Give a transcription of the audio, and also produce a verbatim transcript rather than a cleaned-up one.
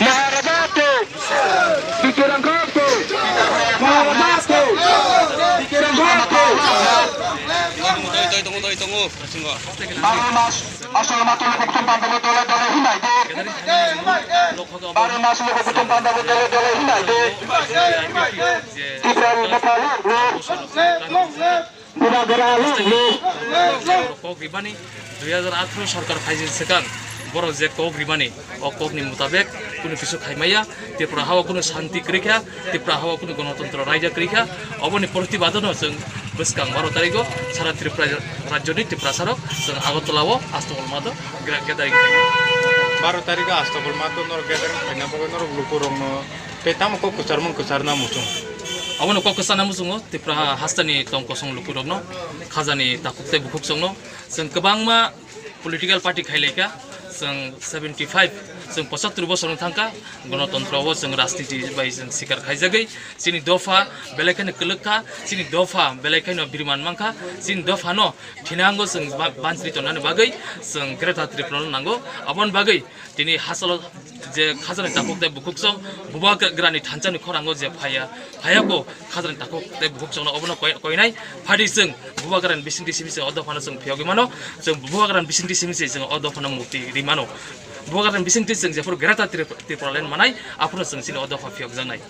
Maharaja ke! Bikirang Kok ke! Maharaja ke! Bikirang Kok ke! Baro mas asal mato loko kutum panda bo dole dole hinai de. Baro mas loko kutum panda bo dole dole hinai de. Tipra ni mata lok lok. Bubagra lok lok. Kok ribani dui hajar atharo sorkar phaijin swkang borok je kok ribani o kokni mutabek kunu kisu khaimaya. Tripura hao kunu shanti kwrwi kha, Tripura hao kunu gonotontro raida kwrwi kha. Oboni protibadano chwng bwskang baro tarigo sara Tripura rajyoni Tiprasarok chwng Agartala o Astabol Mato gra-, gathering khainai. Baro tarigo Astabol Mato norok gathering khaina bagwi norok lukurokno tei tamo kok kwcharmung kwcharna muchung. Obono kok kwcharna muchungo Tripura hasteni tong kosong lukurokno, khajani takhuk tei bukhuksongno chwng kwbangma political party khailaikha, chwng seventy five, chwng pochattor bosorno thangkha, gonotontro o chwng rajniti bai chwng sikar khaijagwi, chini dopha belai kheno kwlwkha, chini dopha belai kheno biriman mankha, chini dophano thinango chwng ba-, bansri tonnani bagwi chwng Greater Tripura no nango. Aboni bagwi tini hachalo je khajani takhuk tei bukhuksong bubagrani thanchani khorango je phaiya, phaiya bo khajani takhuk tei bukhuksongno obono koi-, koinai. Phadi chwng bubagrani bisingtwi simi se o dophano chwng phiyogwi mano, chwng bubagrani bisingtwi simi se chwng o dophano mukti ri mano. Bubagrani bisingtwi chwng jephuru Greater Trip-, Tripura Land manai, aphuru chwng chini o dopha phiyokjaknai.